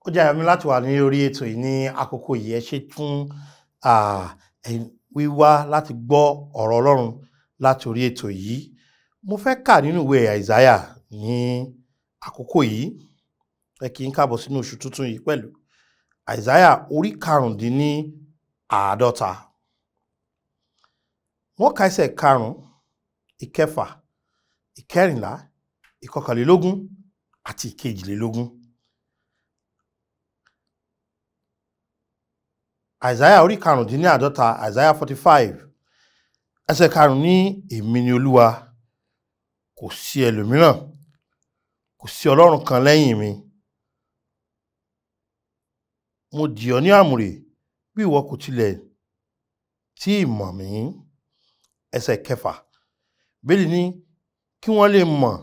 Ó jẹ́ àmì láti wà ní orí ètò yìí ní àkókò yìí. Ẹ ṣé fún wíwá láti gbọ́ ọ̀rọ̀ Ọlọ́run láti orí ètò yìí. Mo fẹ́ kà nínú ìwé Àìsáyà ní àkókò yìí. Ẹ kí n káàbọ̀ sínú oṣù tuntun yìí pẹ̀lú Àìsáyà orí 45. Wọ́n ka ẹsẹ̀ 5, 6, 14, 21 àti 22. Àìsáyà orí 45, Àìsáyà 45, ẹsẹ̀ 5 ní èmi ni Olúwa, kò sí ẹlòmíràn, kò sí Ọlọ́run kan lẹ́yìn mi. Mo dì ọ́ ní àmùrè bí ìwọ kò tilẹ̀ tí ì mọ̀ mí. Ẹsẹ̀ 6, Bíbélì ní kí wọ́n lè mọ̀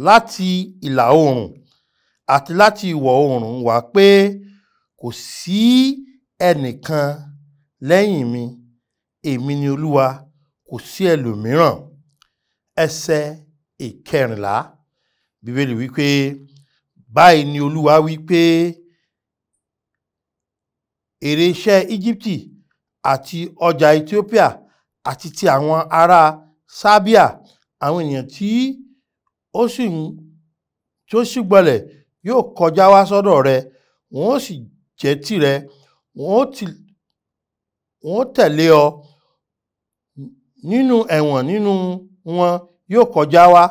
láti ìlà oòrùn àti láti ìwọ̀ oòrùn wá pé kò sí ẹnìkan lẹ́yìn mi, èmi ni Olúwa, kò sí ẹlòmíràn. Ẹsẹ̀ 14, Bíbélì wípé báyìí ni Olúwa wípé èrè iṣẹ́ Íjíbítì àti ọjà Ethiopia àti ti àwọn ará Sábíà, àwọn ènìyàn tí ó sì gbọlẹ̀ yóò kọjá wá sọ́dọ̀ rẹ, wọ́n ó sì jẹ́ tìrẹ, wọ́n ó tẹ̀lé ọ nínú ẹ̀wọ̀n, nínú wọn yóò kọjá wá,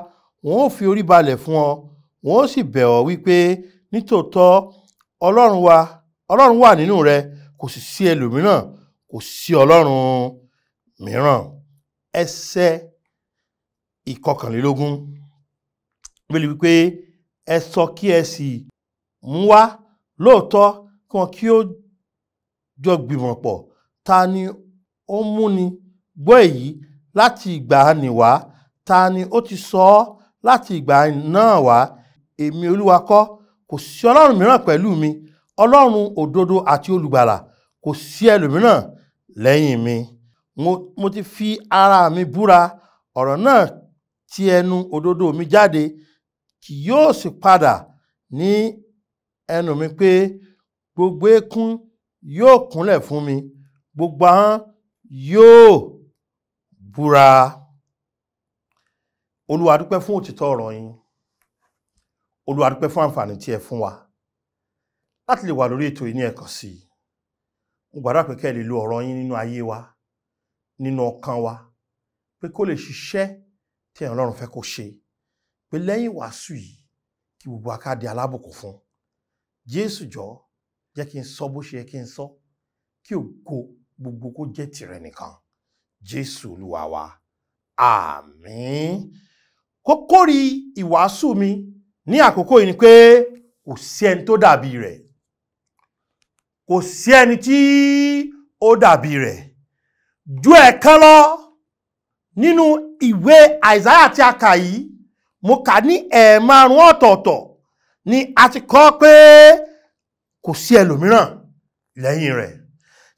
wọ́n ó fi orí balẹ̀ fún ọ, wọ́n ó sì bẹ̀ ọ́ wípé nítòótọ́ Ọlọ́run wà nínú rẹ, kò sì sí ẹlòmíràn, kò sí Ọlọ́run mìíràn. Ẹsẹ̀ 21, Bíbélì wípé ẹ sọ kí ẹ sì mú wá lóòótọ́ kí wọn kí ó jọ gbìmọ̀ pọ̀. Ta ni ó múni gbọ́ èyí láti ìgbà nì wá? Ta ni ó ti sọ ọ́ láti ìgbà náà wá? Èmi Olúwa kọ́, kò sí Ọlọ́run mìíràn pẹ̀lú mi, Ọlọ́run òdodo àti olùgbàlà, kò sí ẹlòmíràn lẹ́yìn mi. Mo ti fi ara mi búra, ọ̀rọ̀ náà ti ẹnu òdodo mi jáde, kì yóò sì padà ní ẹnu mi pé gbogbo eékún yóò kúnlẹ̀ fún mi, gbogbo ahọ́n yóò búra. Olúwa dúpẹ́ fún òtítọ́ ọ̀rọ̀ yín. Olúwa dúpẹ́ fún àǹfààní tí ẹ fún wa láti lè wà lórí ètò yìí ní ẹ̀kan sí i. Mo gbàdúrà pé kẹ́ ẹ lè lo ọ̀rọ̀ yín nínú ayé wa, nínú ọkàn wa, pé kó lè ṣiṣẹ́ tí ẹ̀yin Ọlọ́run fẹ́ kó ṣe, pé lẹ́yìn wàásù yìí kí gbogbo wa ká di alábùkún fún. Jésù jọ̀ọ́, jẹ́ kí n sọ bó ṣe yẹ kí n sọ, kí ògo gbogbo kó jẹ́ tìrẹ nìkan. Jésù Olúwa wa, àmín. Kókórí ìwàásù mi ní àkókò yìí ni pé kò sí ẹni tó dàbí rẹ̀. Kò sí ẹni tí ó dàbí rẹ̀. Ju ẹ̀kan lọ nínú ìwé Àìsáyà tí a kà yìí, mo kà ní 5 ọ̀tọ̀ọ̀tọ̀ ni a ti kọ pé kò sí ẹlòmíràn lẹ́yìn rẹ̀.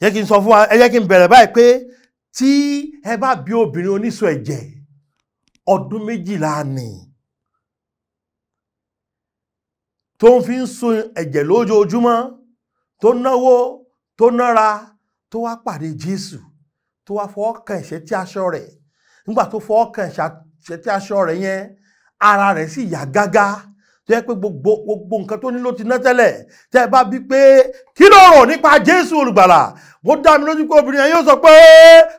Jẹ́ kí n sọ fún wa, ẹ jẹ́ kí n bẹ̀rẹ̀ báyìí pé tí ẹ bá bí obìnrin oníṣọ ẹ̀jẹ̀ ọdún 12 ni tó ń fi ń sun ẹ̀jẹ̀ lójoojúmọ́, tó náwó, tó nára, tó wá pàdé Jésù, tó wá fọwọ́ kan ìṣẹ́tí aṣọ rẹ̀. Nígbà tó fọwọ́ kan ìṣẹ́tí aṣọ rẹ̀ yẹn, ara rẹ̀ sì yá gágá, tó yẹ pé gbogbo nǹkan tó ní ló ti ná tẹ́lẹ̀. Tẹ́ ẹ bá bí pé kí ló rò nípa Jésù olùgbàlà, mo dá mi lójú pé obìnrin yẹn yóò sọ pé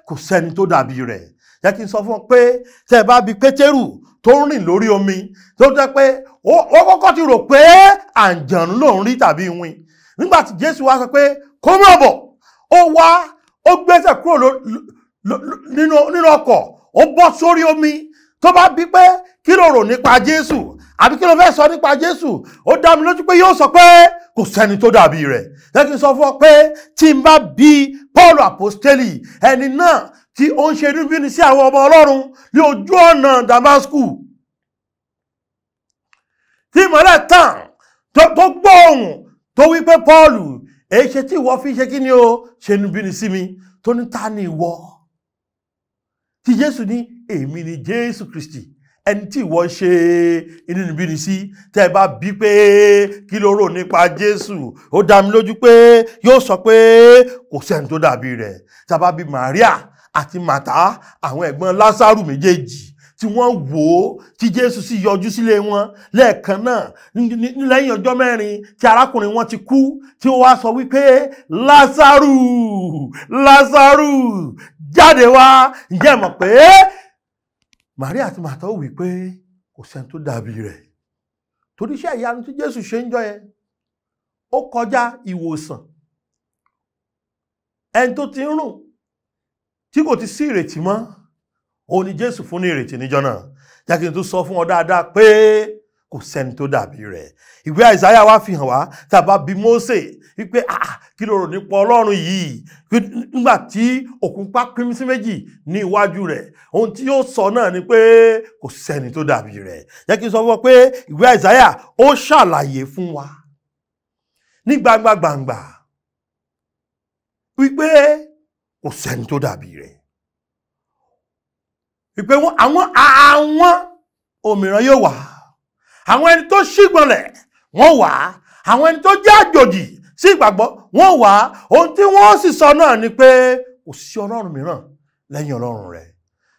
kò sẹ́ni tó dàbí rẹ̀. Jẹ́ kí n sọ fún ọ pé tẹ́ ẹ bá bí Pétérù tó ń rìn lórí omi, tó jẹ́ pé ó kọ́kọ́ ti rò pé àǹjọ̀nú lòún rí tàbí iwin. Nígbà tí Jésù wá sọ pé kó má bọ̀, ó wá, ó gbẹ́sẹ̀ kúrò nínú ọkọ̀, ó bọ́ sórí omi. Tó bá bí pé kí ló rò nípa Jésù àbí kí ló fẹ́ sọ nípa Jésù, ó dá mi lójú pé yóò sọ pé kò sẹ́ni tó dàbí rẹ̀. Jẹ́ kí n sọ fún ọ pé tí n bá bí Paul apostoli, ẹni náà tí ó ń ṣe inúbíni sí àwọn ọmọ Ọlọ́run ní ojú ọ̀nà Damasku, tí ìmọ́lẹ̀ tàn, tó gbọ́ ohùn tó wí pé Paul, èyí ṣe tí ìwọ fi ṣe kí ni o ṣe inúbíni sí mi, tó ní ta ni ìwọ? Tí Jésù ní èmi ni Jésù Kristi, Ẹni tí ìwọ ṣe inúnibíni sí, tẹ́ ẹ bá bí pé kí ló rò nípa Jésù, ó dá mi lójú pé yóò sọ pé kò sẹ́ni tó dàbí rẹ̀. Tá a bá bí Màríà àti Màtá, àwọn ẹ̀gbọ́n Lásárù méjèèjì tí wọ́n wò ó tí Jésù sì yọjú sílé wọn lẹ́ẹ̀kan náà lẹ́yìn ọjọ́ mẹ́rin tí arákùnrin wọn ti kú, tí ó wá sọ wípé Lásárù, Lásárù jáde wá. Ǹjẹ́ mọ̀ pé Màríà àti Màtá ó wí pé kò sẹ́ni tó dàbí rẹ̀? Torí iṣẹ́ ìyanu tí Jésù ṣe ń jọ yẹn ó kọjá ìwòsàn. Ẹni tó ti ń rùn tí kò ti sí ìrètí mọ́, òun ni Jésù fún ní ìrètí níjọ́ náà. Jẹ́ kí n tún sọ fún ọ dáadáa pé kò sẹ́ni tó dàbí rẹ̀. Ìwé Àìsáyà wá fi hàn wá, tá a bá bi Mósè wípé kí ló rò nípa Ọlọ́run yìí nígbà tí òkun pa pín sí méjì ní iwájú rẹ̀, ohun tí yóò sọ náà ni pé kò sẹ́ni tó dàbí rẹ̀. Jẹ́ kí n sọ fún ọ pé ìwé Àìsáyà ó ṣàlàyé fún wa ní gbangba gbangba wípé kò sẹ́ni tó dàbí rẹ̀, wípé àwọn òmìrán yóò wà, àwọn ẹni tó ṣígbọnlẹ̀ wọ́n wà, àwọn ẹni tó jẹ́ àjòjì sí ìgbàgbọ́ wọ́n wà. Ohun tí wọ́n sì sọ náà ni pé kò sí Ọlọ́run mìíràn lẹ́yìn Ọlọ́run rẹ̀.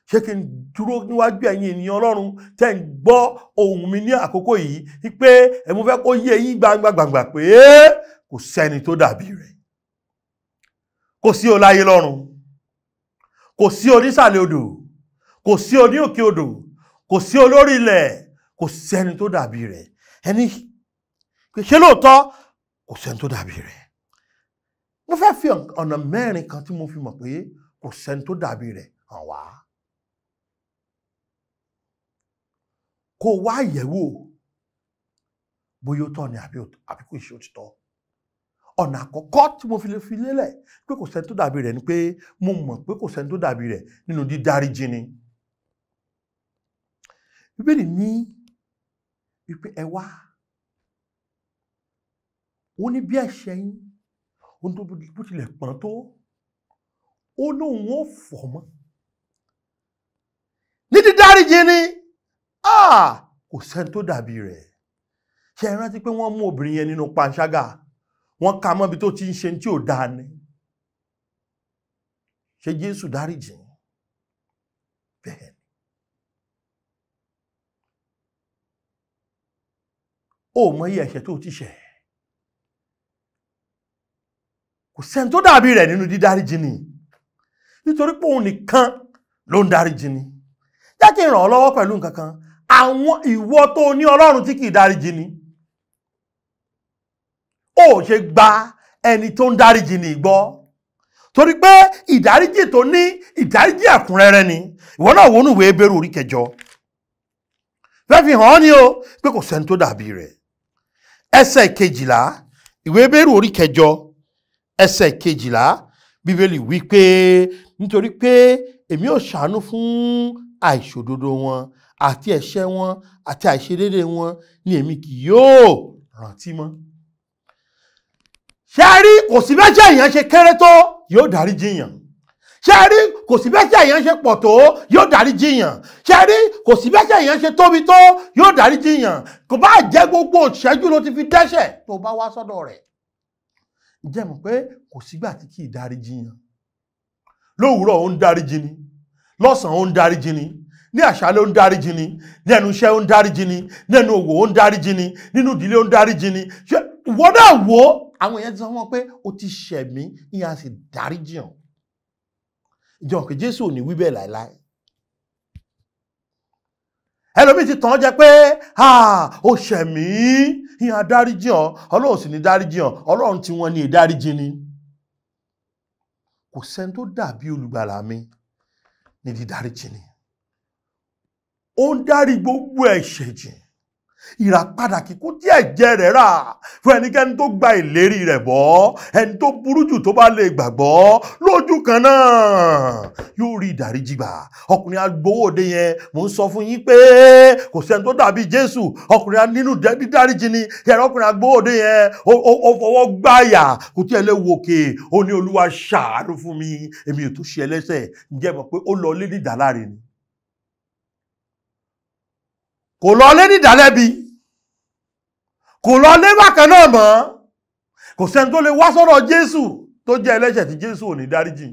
Ṣé kí n dúró níwájú ẹ̀yin ènìyàn Ọlọ́run tẹ́ ń gbọ́ ohùn mi ní àkókò yìí wípé ẹ mo fẹ́ kó yé yín gbangba gbangba pé kò sẹ́ni tó dàbí rẹ̀. Kò sí oláyé lọ́run, kò sí onísàlẹ̀ odò, kò sí oní òkè odò, kò sí olórí ilẹ̀, kò sẹ́ni tó dàbí rẹ̀. Ẹni ṣé lóòótọ́ kò sẹ́ni tó dàbí rẹ̀? Mo fẹ́ fi ọ̀nà mẹ́rin kan tí mo fi mọ̀ pé kò sẹ́ni tó dàbí rẹ̀ hàn wá. Kó wá yẹ̀wò bóyá ó tọ́ ni àbí kò ṣe òtítọ́. Ọ̀nà àkọ́kọ́ tí mo fi lè fi lélẹ̀ pé kò sẹ́ni tó dàbí rẹ̀ ni pé mo mọ̀ pé kò sẹ́ni tó dàbí rẹ̀ nínú dídáríjì ni. Bíbélì ní wípé ẹ wá, ó ní bí ẹ̀ṣẹ̀ yín ohun tó bó tilẹ̀ pọ́n tó, ó lóun ó fọ̀ mọ́. Ní dídáríjì ni kò sẹ́ni tó dàbí rẹ̀. Ṣé ẹ rántí pé wọ́n mú obìnrin yẹn nínú panṣágà, wọ́n ka mọ́bi tó ti ń ṣe tí ò dáa ni. Ṣé Jésù dáríjì? Bẹ́ẹ̀ ni. Ó mọ iye ẹ̀ṣẹ̀ tó ti ṣẹ̀. Kò sẹ́ni tó dàbí rẹ̀ nínú dídáríjì ni, nítorí pé òun nìkan ló ń dáríjì ni. Jẹ́ kí n ràn ọ́ lọ́wọ́ pẹ̀lú nǹkan kan. Àwọn ìwọ tó ní Ọlọ́run tí kì í dáríjì ni, ó ṣe gba ẹni tó ń dáríjì ní gbọ́, torí pé ìdáríjì tó ní ìdáríjì ẹ̀kúnrẹ́rẹ́ ni. Ìwọ náà wọnú ìwé Hébérù orí kẹjọ, fẹ́ fi hàn án ni o pé kò sẹ́ni tó dàbí rẹ̀. Ẹsẹ̀ kejìlá, ìwé Hébérù orí kẹjọ ẹsẹ̀ kejìlá, Bíbélì wí pé nítorí pé èmi ò ṣàánú fún àìṣòdodo wọn àti ẹ̀ṣẹ̀ wọn àti àìṣedéédé wọn ni èmi kì yóò rántí mọ́. Ṣé ẹ rí, kò sí bẹ́ẹ̀ èèyàn ṣe kéré tó yóò dáríjì yàn. Ṣé ẹ rí, kò sí bẹ́ẹ̀ èèyàn ṣe pọ̀ tó yóò dáríjì yàn. Ṣé ẹ rí, kò sí bẹ́ẹ̀ èèyàn ṣe tóbi tó yóò dáríjì yàn. Kò bá jẹ́ gbogbo ìṣẹ́jú ló ti fi dẹ́ṣẹ̀ tó bá wá sọ́dọ̀ rẹ̀. Ǹjẹ́ mọ̀ pé kò sígbà tí kì í dáríjì yàn? Lówùúrọ̀ ó ń dáríjì ni, lọ́sàn-án ó ń dáríjì ni, ní àṣálẹ́ ó ń dáríjì ni, ní ẹnu iṣẹ́ ó ń dáríjì ni, ní ẹnu òwò ó ń dáríjì ni, nínú ìdílé ó ń dáríjì ni. Ṣé ìwọ náà wò ó? Àwọn èèyàn ti sọ wọn pé o ti ṣẹ̀ mí, ìyẹn a sì dáríjì hàn. Ìjọba pé Jésù ò ní wí bẹ́ẹ̀ láéláé. Ẹlòmíì ti tàn án jẹ pé ó ṣẹ̀ mí, ìyẹn a dáríjì hàn, Ọlọ́run sì ní dáríjì hàn, Ọlọ́run tí wọ́n ní ìdáríjì ni. Kò sẹ́ni tó dàbí olùgbàlà mi ní dídáríjì ni. Ó ń dárí gbogbo ẹ̀ṣẹ̀ jìn. Ìràpadà kíkún tí ẹ̀jẹ̀ rẹ̀ rà fún ẹnikẹ́ni tó gba ìlérí rẹ̀ bọ́, ẹni tó burú jù tó bá lè gbàgbọ́ lójú kan náà yóò rí ìdáríjì gbà. Ọkùnrin agbowóde yẹn, mò ń sọ fún yín pé kò sẹ́ni tó dàbí Jésù. Ọkùnrin nínú dídáríjì ni. Ẹ̀rọ ọkùnrin agbowóde yẹn ó fọwọ́ gbáyà, kò tí ẹ lè wòkè, ó ní Olúwa ṣàánú fún mi, èmi ò tó ṣe ẹlẹ́ṣẹ̀. Ǹjẹ́ mọ̀ pé ó lọ lé ní ìdáláre ni? Kò lọ lé ní ìdálẹ́bi, kò lọ lé bákan náà mọ́. Kò sẹ́ni tó lè wá sọ́dọ̀ Jésù tó jẹ́ ẹlẹ́ṣẹ̀ tí Jésù ò ní dáríjì,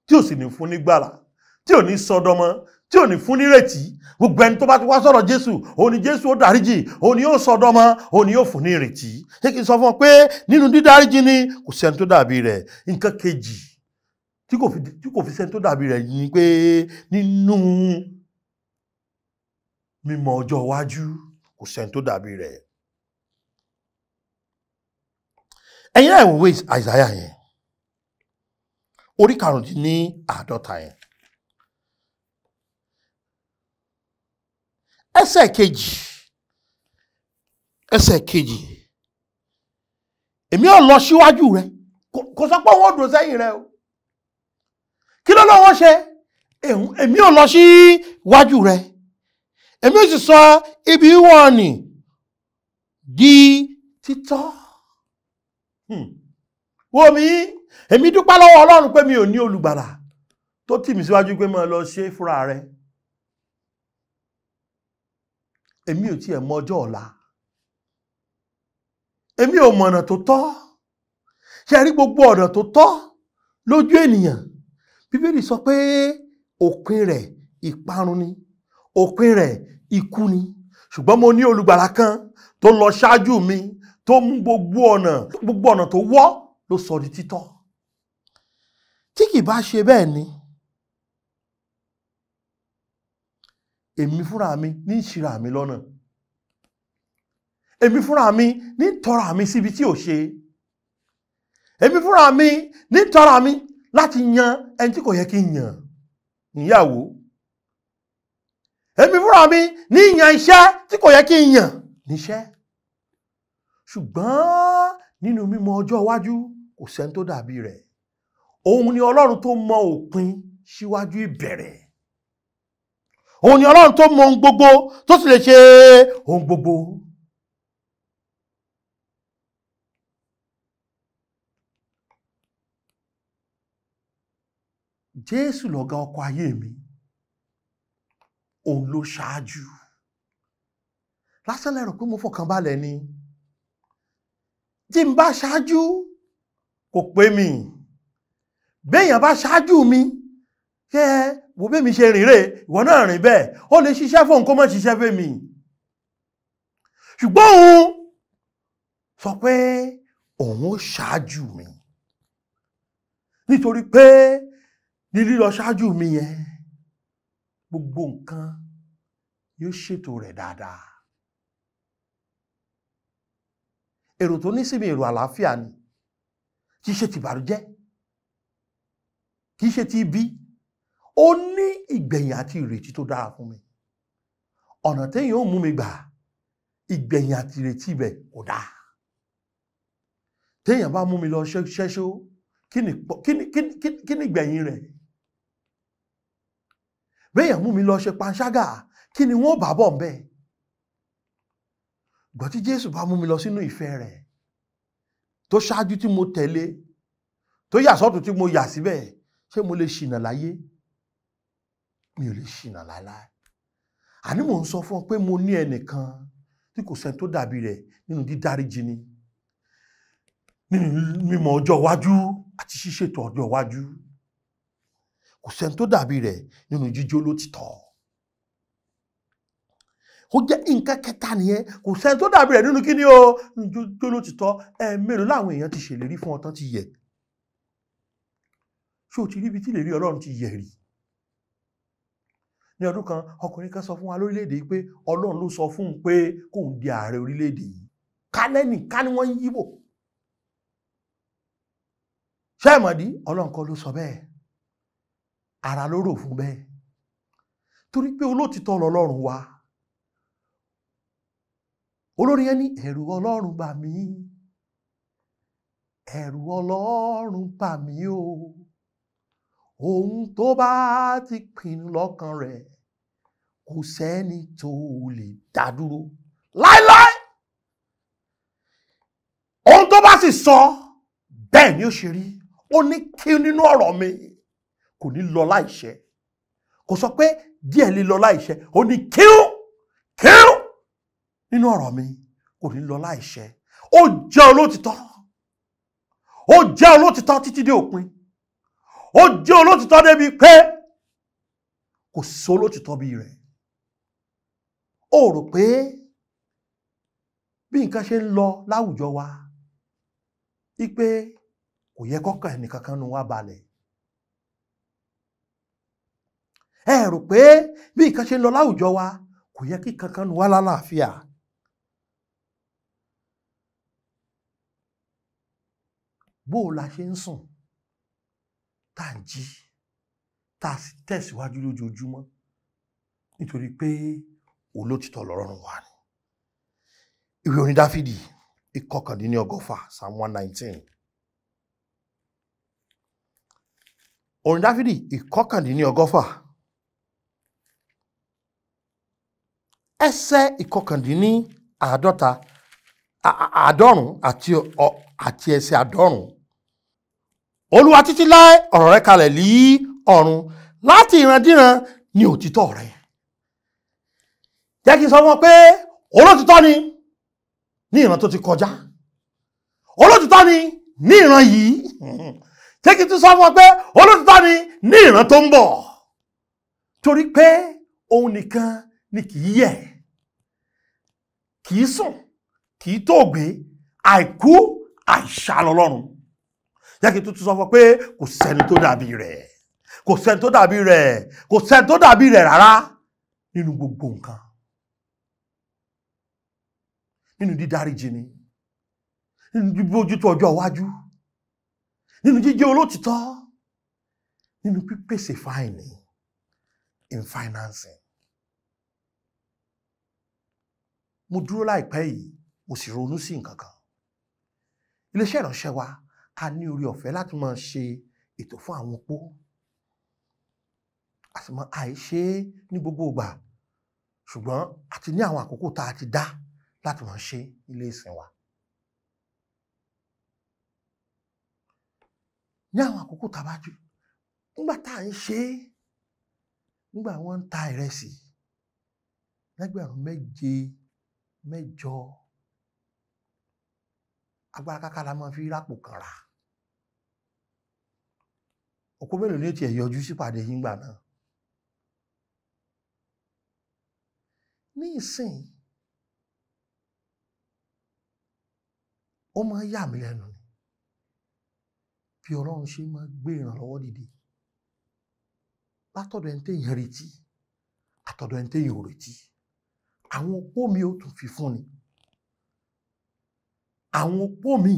tí ò sì ní fún nígbàlà, tí ò ní sọdọmọ, tí ò ní fún nírètí. Gbogbo ẹni tó bá ti wá sọ́dọ̀ Jésù, òun ni Jésù ó dáríjì, òun ni yóò sọdọmọ, òun ni yóò fún ní ìrètí. Ṣé kí n sọ fún ọ pé nínú dídáríjì ni kò sẹ́ni tó dàbí rẹ̀. Nǹkan kejì tí kò fi sẹ́ni tó dàbí rẹ̀ ni pé nínú mímọ̀ ọjọ́ iwájú kò sẹ́ni tó dàbí rẹ̀. Ẹ̀yin náà wòwe Àìsáyà yẹn, orí 55 yẹn, ẹsẹ̀ kejì, èmi ò lọ síwájú rẹ. Kò sọ pé òun ò dúró sẹ́yìn rẹ o. Kí ló lọ́wọ́ ṣe? Èmi ò lọ síwájú rẹ, èmi ò sì sọ ibi wọ́n nì di títọ́. Wo mi, èmi dúpẹ́ lọ́wọ́ Ọlọ́run pé mi ò ní olùgbàlà tó tì mí síwájú pé mo lọ ṣe fúnra rẹ. Èmi ò tiẹ̀ mọ ọjọ́ ọ̀la, èmi ò mọ ọ̀nà tó tọ́. Ṣe rí gbogbo ọ̀nà tó tọ́ lójú ènìyàn, Bíbélì sọ pé òpin rẹ̀ ìparun ni, òpin rẹ̀ ikú ni. Ṣùgbọ́n mo ní olùgbàlà kan tó lọ ṣáájú mi, tó mú gbogbo ọ̀nà tó wọ́ ló sọ di títọ́. Tí kì bá ṣe bẹ́ẹ̀ ni, èmi fúnra mi ní ìṣirà mi lọ́nà, èmi fúnra mi ní tọ́ra mi síbi tí ò ṣe, èmi fúnra mi ní tọ́ra mi láti yan ẹni tí kò yẹ kí n yàn níyàwó, èmi fúnra mi ní yan iṣẹ́ tí kò yẹ kí n yàn níṣẹ́. Ṣùgbọ́n nínú mímọ̀ ọjọ́ iwájú kò sẹ́ni tó dàbí rẹ̀. Òun ni Ọlọ́run tó mọ òpin síwájú ìbẹ̀rẹ̀. Òun ni Ọlọ́run tó mọ ohun gbogbo tó sì lè ṣe ohun gbogbo. Jésù lọ̀gá ọkọ̀ ayé mi, òun ló ṣáájú. Lásán lẹ́rù pé mo fọkàn balẹ̀ ni. Tí n bá ṣáájú kò pé mi, béèyàn bá ṣáájú mi, kẹ́ ẹ wo bí mi ṣe rìn rè, ìwọ náà rìn bẹ́ẹ̀, ó lè ṣiṣẹ́ fóun kó má ṣiṣẹ́ fún mi. Ṣùgbọ́n òun sọ pé òun ó ṣáájú mi, nítorí pé ní lílọ ṣáájú mi yẹn, gbogbo nǹkan yóò ṣètò rẹ̀ dáadáa. Èrò tó ní sí mi èrò àlàáfíà ni, kì í ṣe ti ìbànújẹ́, kì í ṣe ti ibi. Ó ní ìgbẹ̀yìn àti ìrètí tó dára fún mi. Ọ̀nà téèyàn ó mú mi gbà, ìgbẹ̀yìn àti ìrètí ibẹ̀ kò dáa. Téèyàn bá mú mi lọ ṣẹ́ṣó, kí ni ìgbẹ̀yìn rẹ̀? Béèyàn mú mi lọ ṣe panṣágà, kí ni wọ́n bá bọ̀ ńbẹ̀? Gbọ́ tí Jésù bá mú mi lọ sínú ìfẹ́ rẹ̀, tó ṣáájú tí mo tẹ̀lé, tó yà sọ́tún tí mo yà síbẹ̀, ṣé mo lè ṣìnà láyé? Mi ò lè ṣìnà láéláé. Àní mò ń sọ fún ọ pé mo ní ẹnìkan tí kò sẹ́ni tó dàbí rẹ̀ nínú dídáríjì ni, nínú mímọ̀ ọjọ́ iwájú àti ṣíṣètò ọjọ́ iwájú. Kò sẹ́ni tó dàbí rẹ̀ nínú jíjó lótìtọ́. Ó jẹ́ nǹkan kẹta nìyẹn. Kò sẹ́ni tó dàbí rẹ̀ nínú kíni o, jíjó lótìtọ́. Ẹ̀ẹ̀mélòó láwọn èèyàn ti ṣèlérí fún ọ tán ti yẹ̀? Ṣé o ti rí ibi tí ìlérí Ọlọ́run ti yẹ̀ rí? Ní ọdún kan, ọkùnrin kan sọ fún wa lórílẹ̀‐èdè yìí pé Ọlọ́run ló sọ fún un pé kóun di ààrẹ orílẹ̀‐èdè yìí. Kálẹ́nì ká ní wọ́n ń yíbò. Ṣé ìmọ̀dí? Ọlọ́run kọ́ ló sọ bẹ́ẹ̀. Ara ló rò fún bẹ́ẹ̀. Torí pé olótìtọ́ lọ́lọ́run wa. Olórin yẹn ní ẹ̀rù Ọlọ́run bà mí, ẹ̀rù Ọlọ́run bà mí o. Ohun tó bá ti pinnu lọ́kàn rẹ̀, kò sẹ́ni tó lè dá dúró láéláé. Ohun tó bá sì sọ bẹ́ẹ̀ ni ó ṣe rí. Ó ní kí nínú ọ̀rọ̀ mi kò ní lọ láìṣẹ. Kò sọ pé díẹ̀ lè lọ láìṣẹ. Ó ní kíú Nínú ọ̀rọ̀ mi kò ní lọ láìṣẹ. Ó jẹ́ olótìtọ́. Ó jẹ́ olótìtọ́ títí dé òpin. Ó jẹ́ olótìtọ́ débi pé kò sí olótìtọ́ bí rẹ̀. Ó rò pé bí nǹkan ṣe ń lọ láwùjọ wa wípé kò yẹ kọ́kàn ẹnìkankan nu wa balẹ̀. Ẹ rò pé bí nǹkan ṣe ń lọ láwùjọ wa kò yẹ kí kankan nu wa lálàáfíà. Bó o la ṣe ń sùn tá à ń jí tá a sì tẹ̀síwájú lójoojúmọ́ nítorí pé olótìtọ́ lọ́rùn wa ni. Ìwé orin Dáfídì 119, Psalm 119. Orin Dáfídì 119 ẹsẹ̀ 149 àti ẹsẹ̀ 90. Olúwa títí láé ọ̀rọ̀ rẹ̀ kalẹ̀ lí ọ̀run, láti ìrandíran ni òtítọ́ rẹ̀. Jẹ́ kí n sọ fún ọ pé olótìtọ́ ni ní ìran tó ti kọjá. Olótìtọ́ ni ní ìran yìí. Jẹ́ kí n tún sọ fún ọ pé olótìtọ́ ni ní ìran tó ń bọ̀. Torí pé òun nìkan ni kì í yẹ̀, kì í sùn, kì í tóògbé, àìkú, àìsà lọ́lọ́run. Jẹ́ kí n tún sọ fún ọ pé kò sẹ́ni tó dàbí rẹ̀, kò sẹ́ni tó dàbí rẹ̀, kò sẹ́ni tó dàbí rẹ̀ rárá nínú gbogbo nǹkan. Nínú dídáríjì ni, nínú bíbójútó ọjọ́ iwájú, nínú jíjẹ́ olótìtọ́, nínú pípèsè fáìní in financing. Mo dúró láìpẹ́ yìí, mo sì ronú sí nǹkan kan. Iléeṣẹ́ ìránṣẹ́ wa a ní orí ọ̀fẹ́ láti máa ṣe ètò fún àwọn opó. A sì máa àìṣe ní gbogbo ìgbà, ṣùgbọ́n a ti ní àwọn àkókò tá a ti dá láti máa ṣe ilé ìsìn wa. Ní àwọn àkókò tá a bá jù, nígbà tá à ń ṣe, nígbà wọ́n ń ta ìrẹsì lẹ́gbẹ̀rún 7, 8, agbára káká la máa fi rápò kan rà. Òpó mélòó ni ó tiẹ̀ yọjú sípàdé yín gbà náà? Ní ìsìn, ó máa ń yà mí lẹ́nu ni bí Ọlọ́run ṣe máa gbé ìrànlọ́wọ́ dìde látọ̀dọ̀ ẹni téèyàn retí àtọ̀dọ̀ ẹni téèyàn ò retí. Àwọn opó mi ò tún fi fún ni. Àwọn opó mi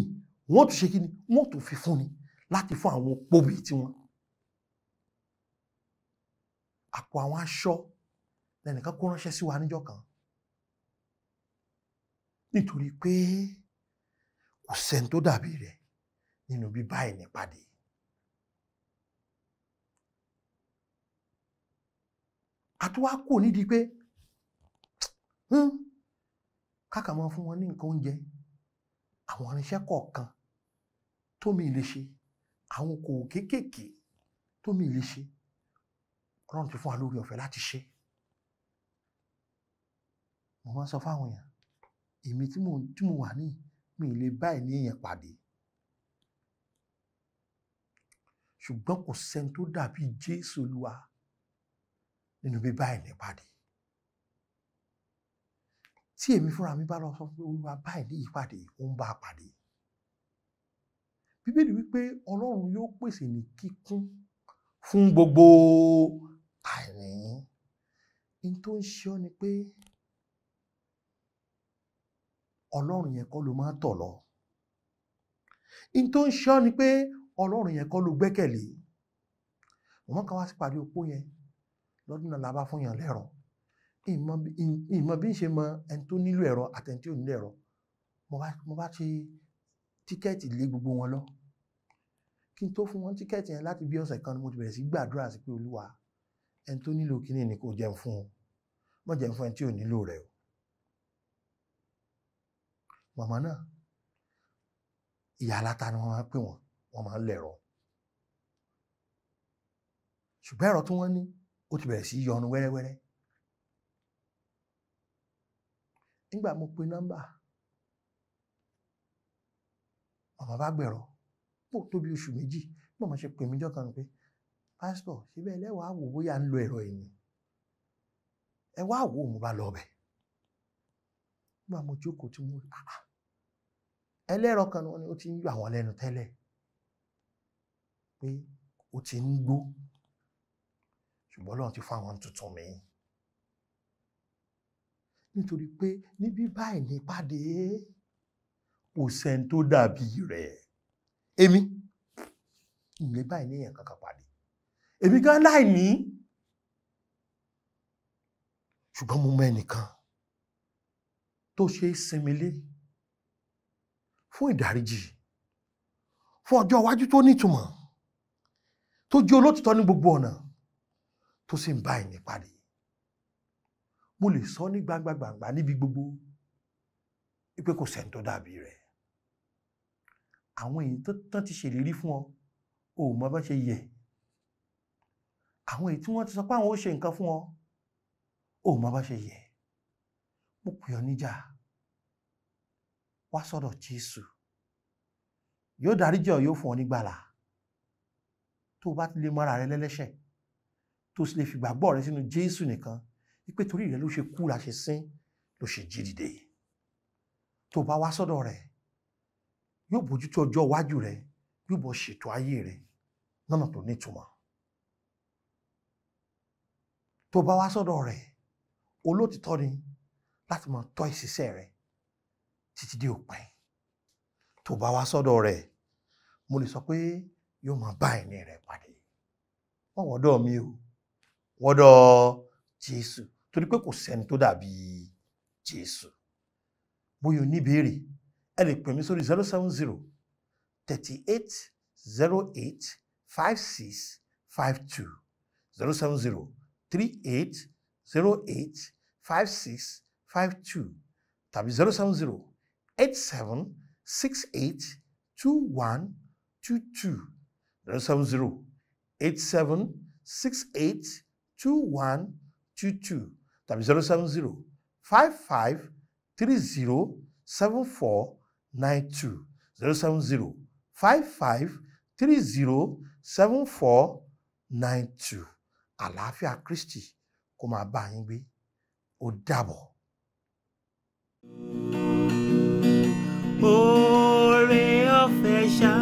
wọ́n tún ṣe kí ni? Wọ́n tún fi fún ni láti fún àwọn opó bíi tiwọn. Àpò àwọn aṣọ lẹ́nìkan kó ránṣẹ́ sí wa níjọ́ kan nítorí pé kò sẹ́ni tó dàbí rẹ̀ nínú bíbá ẹni pàdé. Àtúwá kò nídìí pé káàkà máa fún wọn ní nǹkan oúnjẹ, àwọn irinṣẹ́ kọ̀ọ̀kan tó mi lè ṣe, àwọn okòwò kéékèèké tó mi lè ṣe, Ọlọ́run ti fún wa lórí ọ̀fẹ́ láti ṣe. Mo máa ń sọ fáwọn èèyàn, èmi tí mo wà ní mi lè bá ẹni èèyàn pàdé. Ṣùgbọ́n kò sẹ́ni tó dàbí Jésù Olúwa nínú bíbá ẹni pàdé. Tí èmi fúnra mi bá lọ sọ pé Olúwa bá ẹni yìí pàdé, ó ń bá a pàdé. Bíbélì wípé Ọlọ́run yóò pèsè ní kíkún fún gbogbo àìní. Ní tó ń ṣe ọ́ ni pé Ọlọ́run yẹn kọ́ ló máa tọ̀ lọ. Ní tó ń ṣe ọ́ ni pé Ọlọ́run yẹn kọ́ ló gbẹ́kẹ̀lé. Mo máa ń kan wá sí pàdé opó yẹn lọ́dún náà la bá fún yàn lẹ́rọ. Ìmọ̀ bí ń ṣe mọ ẹni tó nílò ẹ̀rọ àti ẹni tí ò nílò ẹ̀rọ. Mo bá ti tíkẹ́ẹ̀tì lé gbogbo wọn lọ. Kí n tó fún wọn tíkẹ́ẹ̀tì yẹn láti bí ọ̀sẹ̀ kan ni mo ti bẹ̀rẹ̀ sí gbàdúrà sí pé Olúwa, ẹni tó nílò kíní ni kò jẹun fún un, má jẹun fún ẹni tí ò nílò rẹ̀ o. Màmá náà, ìyá aláta ni wọ́n máa ń pè wọ́n, wọ́n máa ń lẹ̀rọ. Ṣùgbọ́n ẹ̀rọ tí wọ́n ní ó ti bẹ̀rẹ̀ sí yọnu wẹ́rẹ́wẹ́rẹ́. Nígbà mo pe nọ́mbà, màmá bá gbẹ̀rọ, pò tó bí oṣù méjì, màmá ṣe pè mí jọ́ kan pé, pásítọ̀, síbẹ̀ lẹ́wàá wò bóyá ń lo ẹ̀rọ yìí ni. Ẹ wá wò, mo bá lọ bẹ̀. Nígbà mo jókòó tí mo rí, ẹlẹ́rọ kan ni ó ti ń yọ àwọn lẹ́nu tẹ́lẹ̀ pé ó ti ń gbó, ṣùgbọ́n Ọlọ́run ti fún àwọn tuntun mi. Nítorí pé níbí báyìí ní pàdé, kò sẹ́ni tó dàbí rẹ̀. Èmi, ìlé báyìí ní èèyàn kankan pàdé. Èmi gan láìní. Ṣùgbọ́n mo mọ ẹnìkan tó ṣe é sinmi lé fún ìdáríjì, fún ọjọ́ iwájú tó nítumọ̀, tó jẹ́ olótìtọ́ ní gbogbo ọ̀nà, tó sì ń bá ẹni pàdé. Mo lè sọ ní gbangba gbangba níbi gbogbo wípé kò sẹ́ni tó dàbí rẹ̀. Àwọn èyí tó tán ti ṣèlérí fún ọ, o ò mọ bá ṣe yẹ. Àwọn èyí tí wọ́n ti sọ pé àwọn ó ṣe nǹkan fún ọ, o ò mọ bá ṣe yẹ. Mo pè ọ níjà, wá sọ́dọ̀ Jésù. Yóò dáríjì ọ, yóò fún ọ nígbàlà. Tó o bá ti lè mọ ara rẹ lẹ́lẹ́ṣẹ̀, tó o sì lè fi ìgbàgbọ́ rẹ sínú Jésù nìkan, wípé torí rẹ ló ṣe kú la ṣe sín, ló ṣe jí dìde. Tó o bá wá sọ́dọ̀ rẹ̀, yóò bójútó ọjọ́ iwájú rẹ, yóò bọ́ ṣètò ayé rẹ lọ́nà tó nítumọ̀. Tó o bá wá sọ́dọ̀ rẹ̀, olótìtọ́ ni láti máa tọ́ ìṣiṣẹ́ rẹ títí dé òpin. Tó o bá wá sọ́dọ̀ rẹ̀, mo lè sọ pé yóò máa bá ẹni rẹ pàdé. Wọ́n wọ́dọ̀ mi o, wọ́dọ̀ Jésù, torí pé kò sẹ́ni tó dàbí Jésù. Bóyá o ní ìbéèrè, ẹ lè pè mí sórí 070 38 08 56 52, 070 38 08 56 52 tàbí 070 87 68 21 22, 070 87 68 21 22 tàbí 070 55 30 74 92, 070 55 30 74 92. Àlàáfíà Kristi kó máa bá yín gbé. Ó dàbọ̀. Oore ọ̀fẹ́ ṣá.